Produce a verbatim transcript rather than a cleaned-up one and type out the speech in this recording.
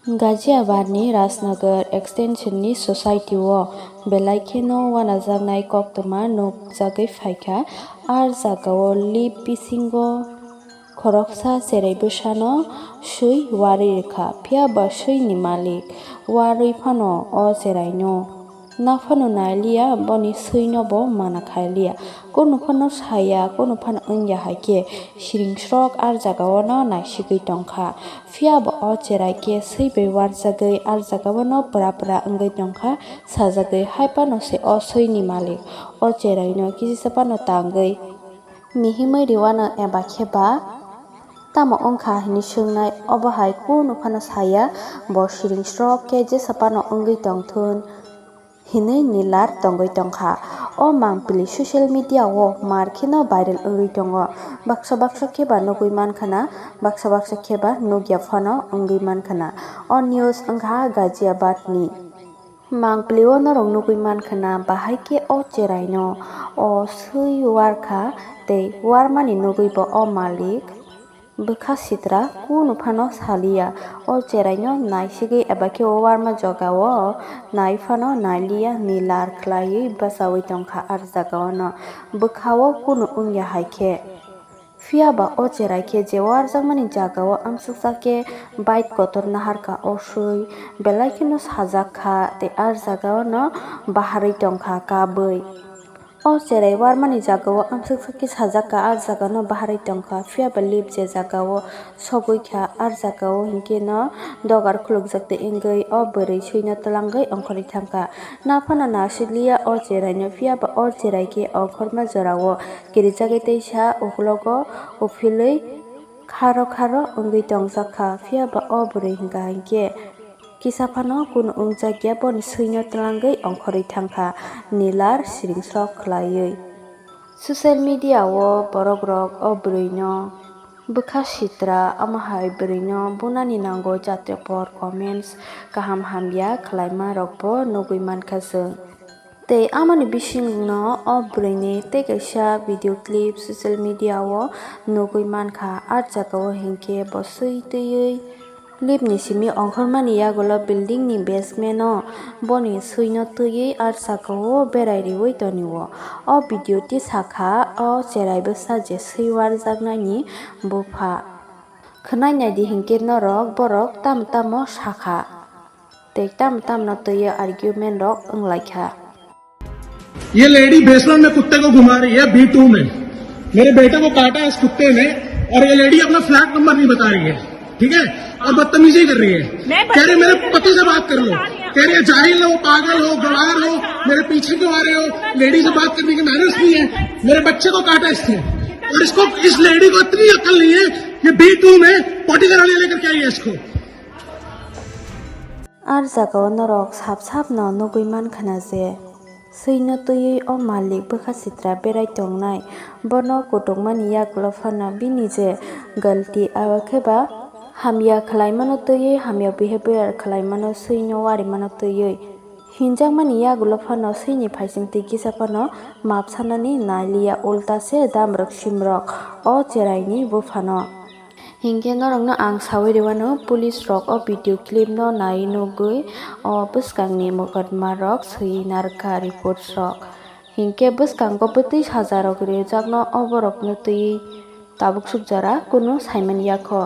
Ghaziabadni Rajnagar Extension ni Society o belai kheno wanajaknai koktwma nukjagwi phaikha. Ar jagao lift bisingo khoroksa cherai bwsano swi warwi rwkha, phiya ba swini malik warwi phano o cheraino naphano nailiya, boni swino bo mana khailiya. Kunu phano saya, kunu phano wngya hai khe siringsrok ar jagao no naisigwi tongkha. Phiya ba o cherai khe swi bai warjagwi ar jagao no pura pura wngwi tongkha, sajagwi hai phano se o swini malik o cheraino kisisa phano tangwi mihimwi riwano eba khe ba tamo wngkha hinwi swngnai, obo hai kunu phano saya, bo siringsrok khe jesa phano wngwi tongthun hinwi nilar tongwi tongkha. O mangpili social media o mar kheno viral wngwi tongo. Baksa baksa khe ba nugwi mankha na, baksa baksa khe ba nugya phano wngwi mankha na. O news wngkha Ghaziabad ni. Mangpili o norok nugwi mankha na, bahai khe o cheraino o swi warkha tei warmani nugwi bo o malik bwkha sitra kunu phano saliya. O cheraino naisigwi eba khe o warma jagao nai phano nailiya, nilar khlaiwi bachaui tongkha ar jagao no, bwkhao kunu wngya hai khe. Phiya ba o cherai khe je warjakmani jagao amsuksa khe bike kotor naharkha o swi, belai kheno sajak kha tei ar jagao no baharwi tongkha kabwi. O cherai warmani jagao amsuksa khe sajak kha, ar jagano baharwi tongkha, phiya ba lift je jagao sogwi kha, ar jagao hinkhe no dogar khulukjak tei wngwi o bwrwi swino twlangwi ongkhorwi thangkha. Naphano nasiliya o cheraino, phiya ba o cherai khe ongkhorma jorao kirijagwi teisa uklogo uphilwi kharo kharo wngwi tongjak kha, phiya ba o bwrwi hwnkha hinkhe kisa phano kunu wngjakya, boni swino twlangwi ongkhorwi thangkha, nilar siringsrok khlaiwi. Social media o borok rok o bwrwino bwkha sitra, omo hai bwrwino bunani nango jatio por comments kaham hamya khlaima rokbo nugwi mankha chwng. Tei amoni bisingno o bwrwini tei kaisa video clip social media o nugwi mankha, ah jagao hinkhe bo swi twiwi lift ni simi ongkhormani yagulo building ni basement o boni swino twiwi ah jagao berai riwi tonio. O video tisakha o cherai bwsa je swi warjaknaini bupha. Khwnai naidi hinkhe norok borok tamo tamo sakha. Tei tam tamno twiwi argument rok wnglaikha. ये lady basement में कुत्ते को घुमा रही है B to में। मेरे बेटे को काटा है इस कुत्ते ने और ये लेडी अपना फ्लैट नंबर नहीं बता रही है, ठीक है, और बदतमीजी कर रही है। मैं कह रही है, मेरे पति से बात कर लो। कह रही है, जाहिल हो, पागल हो, गवार हो, मेरे पीछे क्यों आ रहे हो? लेडी से बात करने की मैनर्स नहीं है। मेरे बच्चे को काटा इसने और इसको, इस लेडी को इतनी अकल नहीं है, ये बी टू में पॉटी कराने लेकर के आई है इसको। Ar jagao norok sap sapno nugwi mankha na je swino twiwi o malik bwkha sitra berai tongnai, bono kutungmani yagulo phano bini je galti abo khe ba hamya khlaimano twiwi, hamya behavior khlaimano swino warimano twiwi hinjakmani yagulo phano swini phaisingtwi kisa phano map sanani nailiya, ulta se damrok simrok o cheraini buphano. Hinkhe norokno ang sawi rwano, police rok o video clip no nai nugwi o bwskangni mokotma rok swi narwkha reports rok. Hinkhe bwskango bwtwi saja rok rijakno o borokno twiwi tabuk suk jora kunu saimanya kho.